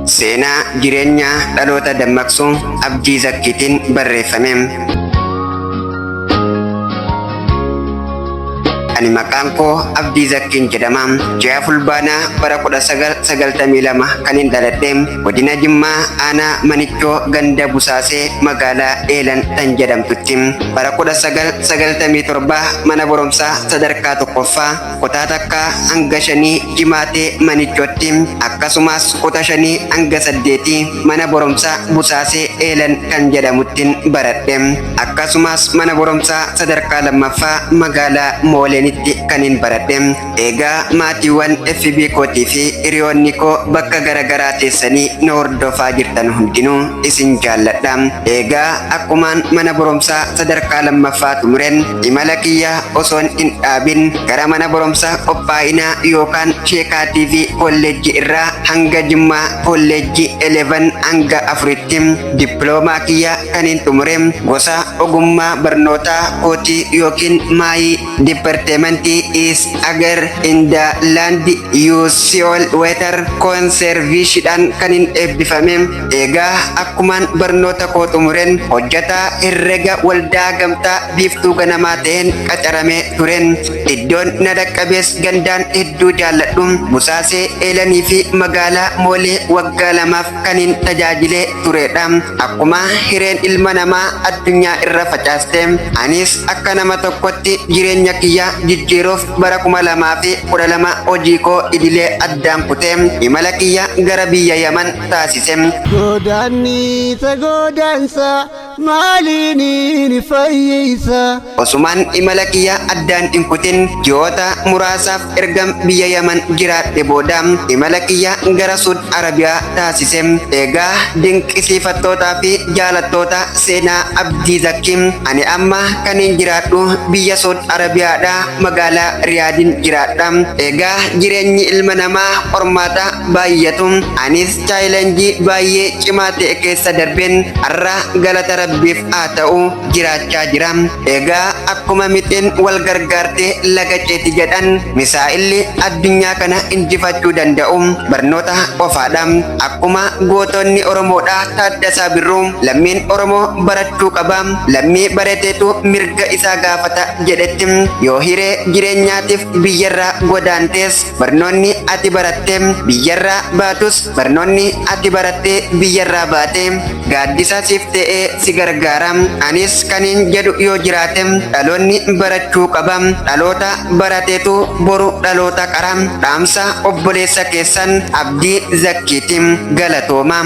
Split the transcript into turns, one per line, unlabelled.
Seenaa jireenyaa dhaloota dammaqsuu Abdii Zakkiitiin barreeffame. Ani maqaan koo Abdii Zakkiin jedhama. Ji'a Fulbaanaa bara 1992 kanin dhaladhe godina Jimmaa aanaa Manichoo ganda Busaasee magaalaa Eelan tan jedhamtutti. Bara 1997 mana barumsaa sadarkaa tokkoffaa kutaa takkaa hanga shanii Jimaatee Manichootti, akkasumas kuta shanii hanga saddeetii mana barumsaa Busaasee Eelan kan jedhamuttin baradhe. Akkasumas mana barumsaa sadarkaa lammaffaa magaalaa Mooleenitti kanin baradhe. Egaa maatiiwwan FB kootii fi hiriyoonni koo bakka garagaraa teessanii na hordofaa jirtan hundinuu isin jaalladha. Egaa akkumaan mana barumsaa sadarkaa lammaffaa xumureen imala kiyya osoon hin dhaabin gara mana barumsa qophaa'inaa yookaan Sheekaa TV Kolleejjii irraa hanga Jimmaa Kolleejjii 11 hanga afuritti dippiloomaa kiyya kanin xumure gosa ogummaa barnootaa kootii yookiin my department is Agar in the Land Use Soil Water Conservation dhaan kanin eebbifame. Egaa akkumaan barnoota koo xumureen hojjetaa herrega waldaa gamtaa Biiftuu Ganamaa ta'een qacaramee tureen. Iddoon na dhaqqabees gandaan hedduu jaalladhu Busaasee Eelanii fi magaalaa Moolee waggaa lamaaf kanin tajaajilee tureedha. Akkuma hireen ilma namaa addunyaa irra facaaste, anis akka nama tokkotti jireenya kiyya jijjiiruuf bara 2012 hojii koo idilee addaan kutee imala kiyya gara biyya Yaman taasise.
Godaannisa godaansa maaliin ni fayyisa.
Osumaan imala kiyya addaan hin kutin ji'oota muraasaaf ergan biyya Yaman jiraadhe booda imala kiyya gara Suud Arabiyaa taasise. Egaa dinqisiifattootaa fi jaalattoota seenaa Abdii Zakkii, ani amma kanin jiraadhu biyya Suud Arabiyaadha, magaalaa Riyaadin jiraadha. Egaa jireenyi ilma namaa qormaata baayyatu. Anis chaayilenjii baayyee cimaa ta'e keessa darbeen har'a galata Rabbiif haa ta'u jiraachaa jira. Egaa akkuma mixeen wal gargaartee laga ceeti jedhan, misaa'illi addunyaa kana injifachuu danda'u barnoota qofaadha. Akkuma gootonni Oromoodhaa Taaddasaa Birruu lammiin Oromoo barachuu qaba, lammii barateetu mirga isaa gaafata jedhetti, yoo hiree jireenyaatiif biyyarraa godaantees barnoonni ati baratte biyyarraa baatus, barnoonni ati barattee biyyarraa baate gaaddisa siif ta'ee si gargaara. Anis kanin jedhu yoo jiraate dhaloonni barachuu qaba. Dhaloota barateetu boru dhaloota qara. Dhaamsa obboleessa keessan Abdii Zakkiiti. Galatooma.